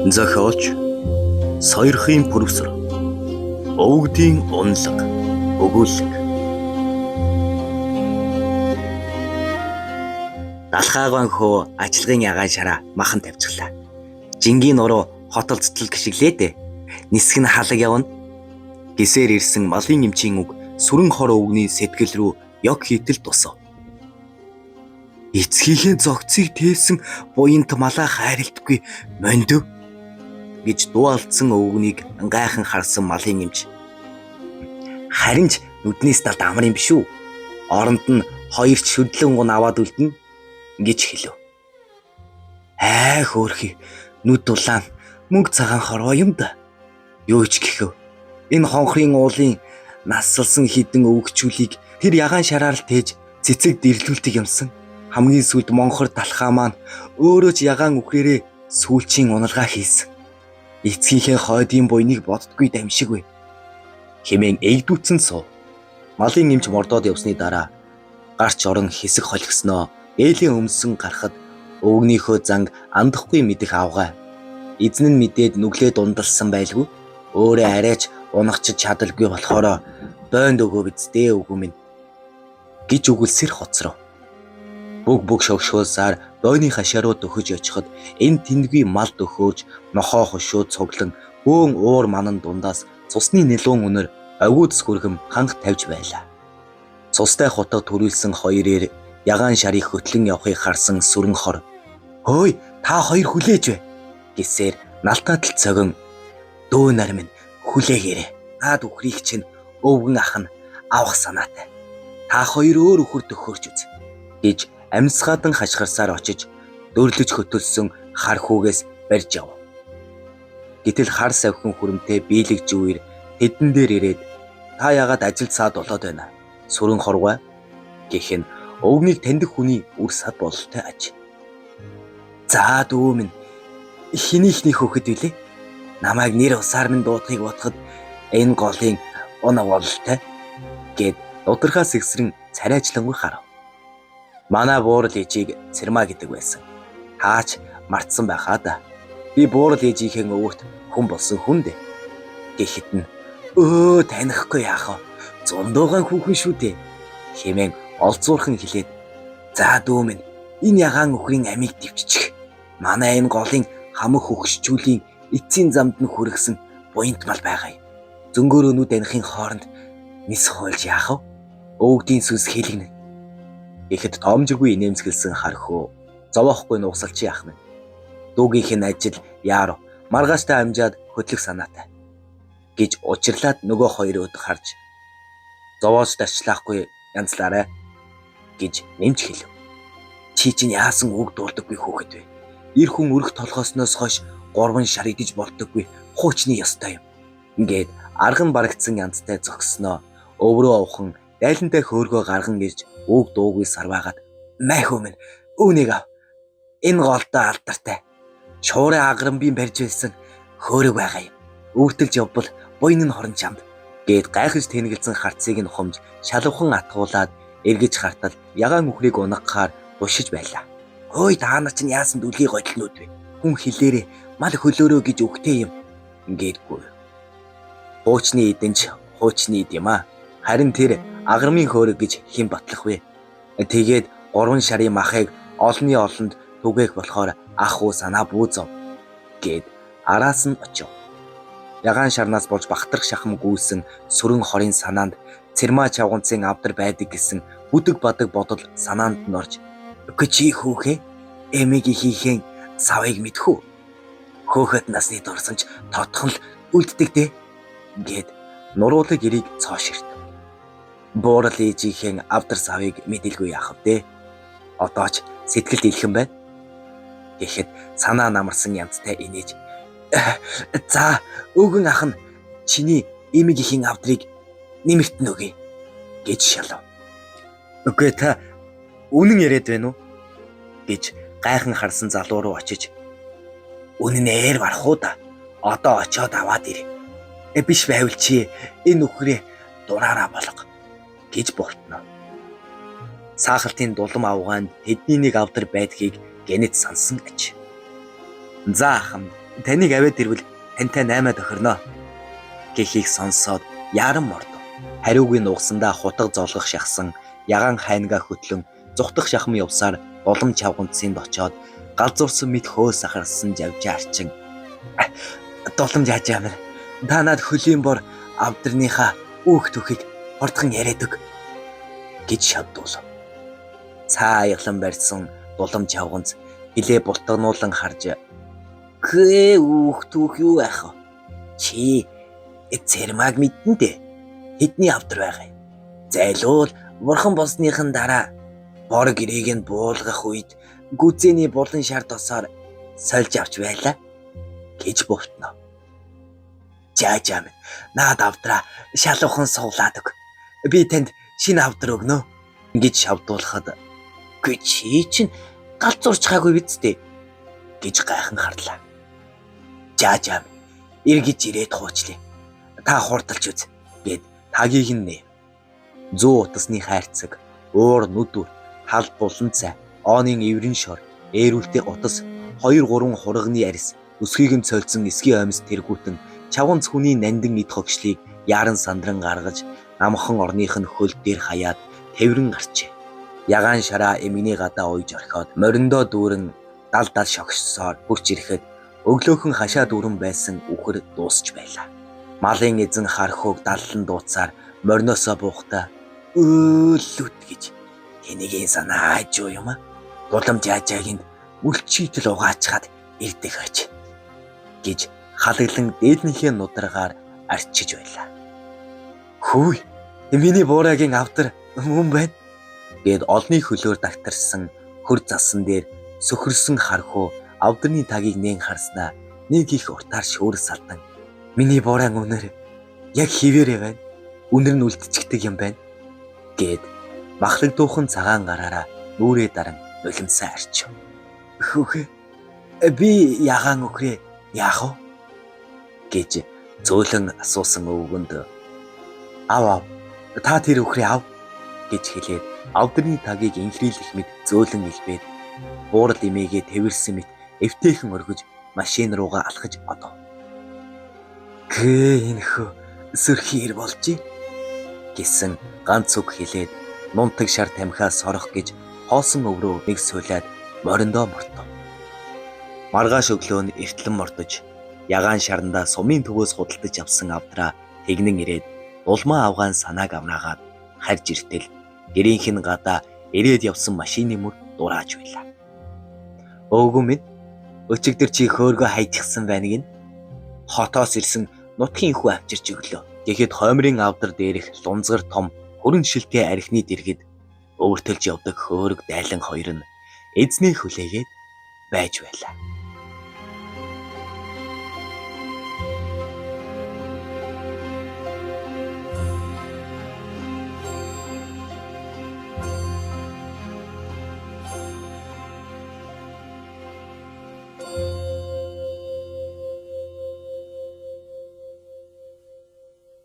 Зохиолч Сойрхын Пүрвсэр. Өвгдийн унлаг. Өгүүлэг. Далхаагаан хөө ажиллагын ягаан шараа махан тавьчихлаа. Жингийн нуруу хотолцтол гიშгэлээ дээ. Нисэх нь халаг явна. Гисээр ирсэн малын эмчийн үг сүрэн хор өвгний сэтгэл рүү ёг хийтэл тусав. Эцгийнхээ зогцыг тээсэн буянт малаа хайрладаггүй мондов гэж дуу алдсан өвгнийг гайхан харсан малын эмч. Харин ч нүднээс талд амар юм биш үү? Оронд нь хоёр ч шүдлэн гун аваад үлдэнэ гэж хэлв. Аа хөөрхий нүд дулаан мөнгө цагаан хорвоо юм да. Юу ч гэхэв. Энэ хонхрын уулын насалсан хідэн өвгчүүлийг тэр ягаан шараар л тээж цэцэг дэрлүүлдэг юмсан. Хамгийн сүүлд монхор талхаа маань өөрөө ч ягаан үхрээрээ сүүлчийн уналгаа хийсэн. Эцгийнхээ хойдын буйныг боддгүй дамшигвэ. Хэмээн эгдүүцэн суув. Малын эмч мордоод явсны дараа гарч орон хэсэг холигсноо ээлийн өмсөн гарахад өвгнийхөө занг андахгүй мэдэх авгай. Эзэн нь мэдээд нүглээ дундалсан байлгүй. Өөрөө арайч унахч чадалгүй болохоро бойнд өгөө биз дээ өвгөн минь гэж үгэлсэр хоцров. Бүг бүг шогшуулсаар бойны хашаа руу дөхөж очиход энэ тэндгүй мал дөхөөж нохоо хошуу цуглан бөөн уур манан дундаас цусны нэлүүн өнөр огиудс хүргэм ханх тавьж байлаа. Цустай хутга төрүүлсэн хоёр эр ягаан шарыг хөтлөн явахыг харсан сүрэн хор "Хөөй та хоёр хүлээж бай" гэсээр налтаатал цогон "Дөө нар минь хүлээгээрэй. Наад үхрийг чинь өвгөн ах нь авах санаатай. Та хоёр өөр үхэр дөхөөрч үз" гэж амьсгаадан хашгирсаар очиж дөрлөж хөтөлсөн хар хүүгээс барьж яв. Гэтэл хар савхин хүрэмтэй биелэг жүүр тэдэн дээр ирээд та яагаад ажил саад болоод байна? Сүрэн хоргой гэх нь өвгнийг таньдаг хүний үр сад бололтой аж. За дүү минь хинийхний хөөхөд билээ? Намайг нэр усаар минь дуудахыг бодоход энэ голын унаг бололтой гэд нудархаас сэгсрэн царайжлангүй харав. Манай буурал ээжийг Цэрмаа гэдэг байсан. Таач мартсан байхаа да. Би буурал ээжийнхээ өвөгт хүн болсон хүн дээ. Гэхэд нь өө танихгүй яах вэ? Зундуугаан хүүхэн шүү дээ. Хэмээн олзуурхан хэлээд за дүү минь энэ ягаан үхрийн амийг төвччих. Манай энэ голын хамаг хөгшчүүлийн эцсийн замд нь хүргэсэн буянт мал байгаа юм. Зөнгөөрөө нүд анихын хооронд нис хуйлж яах вэ? Өвгдийн сүнс хэлэгнэ. Гэхэд тоомжиргүй инээмсэглсэн хархөө зовоохгүй нугсалч яах вэ? Дүүгийнх нь ажил яарав маргааштай амжаад хөтлөх санаатай гэж учирлаад нөгөө хоёр өд харж зовоож дарчлаахгүй янзлаарай гэж нэмж хэлв. Чи чинь яасан үг дуулдаггүй хүүхэд вэ? Эр хүн өрх толгоосноос хойш 3 шар идэж болдоггүй хуучны ёстой юм. Ингээд арган барагдсан янзтай зогсноо өврөө овхон дайлантай хөөргөө гарган ирж үг дуугүй сарваагаад майхөө минь үүнийг ав. Энэ голдоо алдартай. Шуурын аграмбийн барьж байсан хөөрөг байгаа юм. Өвтөлж явбал буйн нь хорон чамд гээд гайхаж тэнэгэлзэн харцыг нь хумж шалавхан атгуулад эргэж хартал ягаан үхрийг унагахаар бушиж байлаа. Хөөй та нар чинь яасан дүлгийн годлнууд вэ? Хүн хилээрээ мал хөлөөрөө гэж өгтэй юм. Ингээдгүй. Хуучны эдэнч хуучны эд юм аа. Харин тэр аграмын хөөрөг гэж хэн батлах вэ? Тэгээд 3 шарын махыг олонний олонд түгээх болохоор ах уу санаа бүүзв гэд араас нь очив. Ягаан шарнаас болж багтрах шахам гүйсэн сүрэн хорын санаанд Цэрмаа чавганцын авдар байдаг гэсэн бүдэг бадаг бодол санаанд нь орж үгүй чи хөөхөө эмиг хийхэн савыг мэдхүү. Хөөхөд насны дурсамж тодхон л үлддэг дээ гэд нуруулаг эрийг цоо ширт. Буурал ээжийнхээ авдар савыг мэдэлгүй яах вэ? Одоо ч сэтгэлд илхэн байна. Гэхэд санаа намарсан янзтай инээж за өвгөн ах нь чиний эмэг ихийн авдрыг нэмэрт нь өгье гэж шалав. Үгүй та үнэн яриад байна уу гэж гайхан харсан залуу руу очиж үнэнээр барах уу да. Одоо очиод аваад ир. Биш байвал чи энэ үхрээ дураараа болго гэж болтно. Саахалтын дулам авгаанд тэдний нэг авдар байдгийг гэнэт сансан аж. За ахам Таныг аваад ирвэл тантай 8 тохирно гэхийг сонсоод яран мордов. Хариугийн нугасандаа хутга зоолгох шахсан ягаан хайнгаа хөтлөн зугтах шахам явсаар улам чавганцсынд очоод галзуурсан мэт хөөс сахарсан жавжаа арчин. Дулам жаажаа минь та над хөлийн бор авдрныхаа үүх түүхийг хурдхан яриад өг гэж шавдуулав. Цаа аяглан барьсан дулам чавганц хилээ бултагнуулан харж "Гэ үүх түүх юу байх вэ? Чи цэрмаг мэдэн дээ. Тэдний авдар байгаа юм. Зайлуул бурхан болсныхан дараа бор гэрээг нь буулгах үед гүзээний булан шар тосоор сольж авч байлаа гэж бовтно. Жаажаа минь наад авдраа шалуухан суулаад өг. Би танд шинэ авдар өгнө гэж шавдуулахад "Гүй чи чинь галзуурчхаагүй биз дээ" гэж гайхан харлаа. Жаажаа минь эргэж ирээд хуучлаа. Та хурдалж үз гэд тагийг нь нээв. Зүү утасны хайрцаг, уур нүдүр, тал булан цай, оонын эврэн шор, ээрүүлтэй утас, 2 3 хурганы арьс, өсгийг нь цольцсон эсгийн оймс тэргүүтэн чавганц хүний нандин эд хогшлыг яаран сандран гаргаж намхан орных нь хөл дээр хаяад тэврэн гарчээ. Ягаан шараа эмгэний гадаа уйж орхиод мориндоо дүүрэн дал дал шогшсоор хурч ирэхэд өглөөхөн хашаа дүүрэн байсан үхэр дуусч байлаа. Малын эзэн хархууг даллан дууцаар мориноосоо буухта өөлүт гэж тэнийгийн санаа ажуу юм а. Дулам жаажаагинд мөлчийтэл угаачхад ирдэг аж гэж халаглан дээднийхээ нударгаар арчиж байлаа. Хөөе, миний буурайгийн авдар мөн байна гэд олны хөлөөр дагтарсан хөр засан дээр сөхөрсөн хархуу авдрын тагийг нээн харснаа нэг их уртаар шөөрс салдан миний буурайн үнэр яг хിവэрэ байна. Үнэр нь үлдчихдэг юм байна гэд махлаг дуухан цагаан гараараа нүрээ даран нулимсаа арчив. Хөөхөө би ягаан өхрөө яах вэ гэж зөөлөн асуусан өвгөнд ав ав та тэр өхрөө ав гэж хэлээд авдрын тагийг инхрийлэх мэт зөөлөн илбээд буурал эмээгээ тэвэрсэн мэт эвтэйхэн оргиж машин руугаа алхаж одов. Гэ энэ хөө сөрхий ир болжээ гэсэн ганц үг хэлээд нунтаг шар тамхиа сорох гэж хоосон өврөө нэг суулаад мориндоо мортов. Маргааш өглөө нь эртлэн мордож ягаан шарандаа сумын төвөөс худалдаж авсан авдраа тэгнэн ирээд дулмаа авгаан санааг авнаагаад харж иртэл гэрийнх нь гадаа ирээд явсан машины мөр дурааж байлаа. Өвгөн минь өчигдөр чи хөөргөө хайчихсан байна гин. Хотоос ирсэн нутгийн хүү авчирч өглөө. Тэгэхэд хоймрын авдар дээрх лунзгар том хөрөн шилтэй архины дэргэд өвөртөлж явдаг хөөрөг дайлан хоёр нь эзний хүлээгээд байж байлаа.